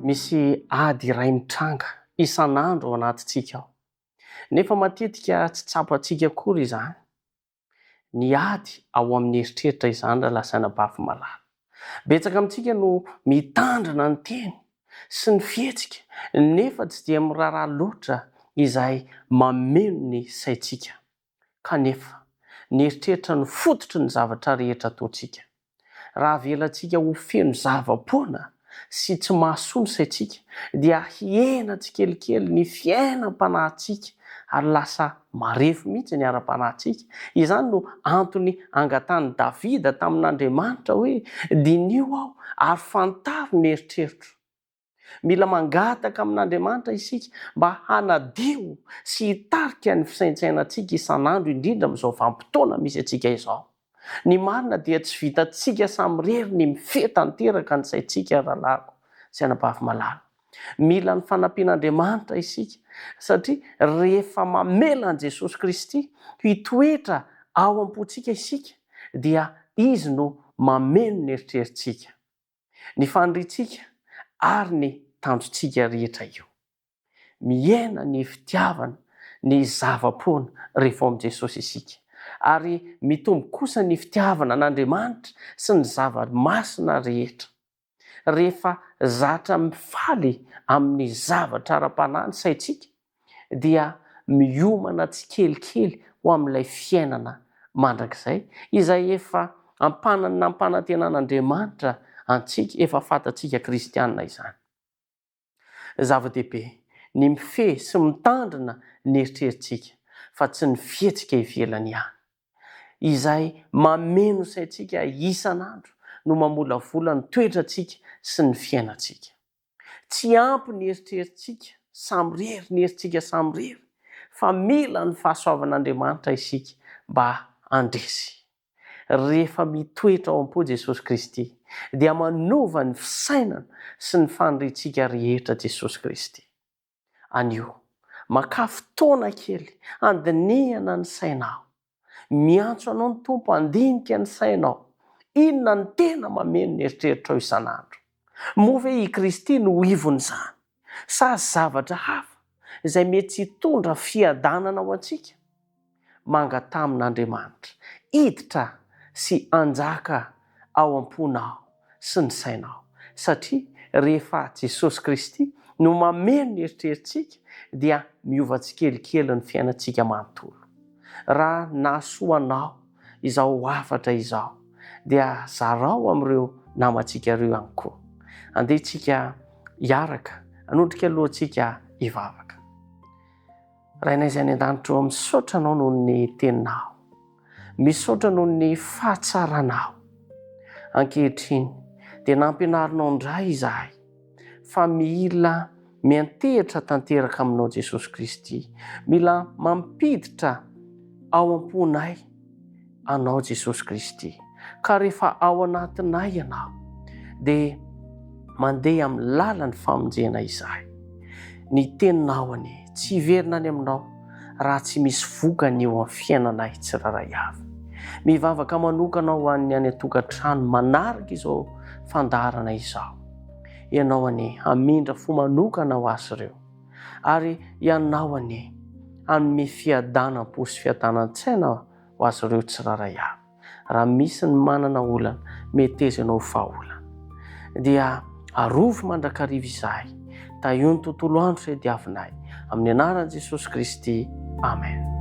Misy ady iray mitranga isan'andro ao anatintsika ao, nefa matetika tsy tsapantsika akory izany. Ny ady ao amin'ny eritreritra izany rahalahy sy anabavy malala. Betsaka amintsika no mitandrina ny teny sy ny fihetsika nefa tsy dia miraharaha loatra izay mameno ny saintsika. Kanefa, ny eritreritra no fototry ny zavatra rehetra ataontsika. Raha avelantsika ho feno zava-poana sy tsy mahasoa ny saintsika, dia hihena tsikelikely ny fiainam-panahintsika ary lasa marefo mihitsy ny ara-panahintsika. Izany no antony angatahan'i Davida tamin'Andriamanitra hoe, Diniho aho ary fantaro ny eritreritro. Mila mangataka amin'Andriamanitra isika mba hanadio sy hitarika ny fisaintsainantsika isan'andro, indrindra amin'izao vanim-potoana misy antsika izao. Ny marina dia tsy vitantsika samirery ny mifehy tanteraka ny saintsika rahalahiko sy anabavy malala. Mila ny fanampian'Andriamanitra isika satria rehefa mamela an'i Jesosy Kristy hitoetra ao am-pontsika isika dia Izy no mameno ny eritreritsika. ny faniriantsika ary ny tanjontsika rehetra io. Mihena ny fitiavana ny zava-poana rehefa ao amin'i Jesosy isika, ary mitombo kosa ny fitiavana an'Andriamanitra sy ny zava-masina rehetra. Rehefa zatra mifaly amin'ny zavatra ara-panahy ny saintsika, dia miomana tsikelikely ho amin'ilay fiainana mandrakizay izay efa nampanantenan'Andriamanitra antsika, efa fantatsika kristiana izany. Zava-dehibe ny mifehy sy mitandrina ny eritreritsika fa tsy ny fihetsika ivelany ihany. Izay mameno saintsika isan'andro no mamolavola ny toetrantsika sy ny fiainantsika. Tsy ampy ny eritreritsika samirery, ny herintsika samirery, fa mila ny fahasoavan'Andriamanitra isika mba handresy. Rehefa mitoetra ao am-po Jesosy Kristy, dia manova ny fisainana sy ny faniriantsika rehetra Jesosy Kristy. Anio, makà fotoana kely handinihana ny sainao. Miantso anao ny Tompo handinika ny sainao. Inona no tena mameno ny eritreritrao isan'andro? Moa ve i Kristy no ivon'izany? Sa zavatra hafa izay mety tsy hitondra fiadanana ho antsika? Mangataha amin'Andriamanitra hiditra sy hanjaka ao am-ponao sy ny sainao, satria rehefa Jesosy Kristy no mameno ny eritreritsika dia miova tsikelikely ny fiainantsika manontolo. Raha nahasoa anao izao hafatra izao dia zarao amin'ireo namantsika ireo ihany koa. Andeha isika hiaraka hanondrika lohantsika hivavaka. Rainay izay any an-danitra ô, misaotra Anao noho ny Teninao. Misaotra noho ny fahatsaranao. Ankehitriny dia nampianarinao indray izahay fa mila miantehitra tanteraka aminao Jesosy Kristy. Mila mampiditra ao am-ponay Anao Jesosy Kristy. Ka rehefa ao anatinay Ianao, dia mandeha amin'ny lalan'ny famonjena izahay. Ny Teninao anie tsy hiverina any Aminao raha tsy misy vokany eo amin'ny fiainanay tsirairay avy. Mivavaka manokana ho an'ny any an-tokantrano manaraka izao fandaharana izao. Ianao anie hamindra fo manokana ho azy ireo. Ary Ianao anie hanome fiadanam-po sy fiadanan-tsaina ho azy ireo tsirairay avy. Raha misy ny manana olana, meteza Ianao ho vahaolana. Dia arovy mandrakariva izahay. Tahio ny tontolo andro izay diavinay. Amin'ny anaran'i Jesosy Kristy. Amen.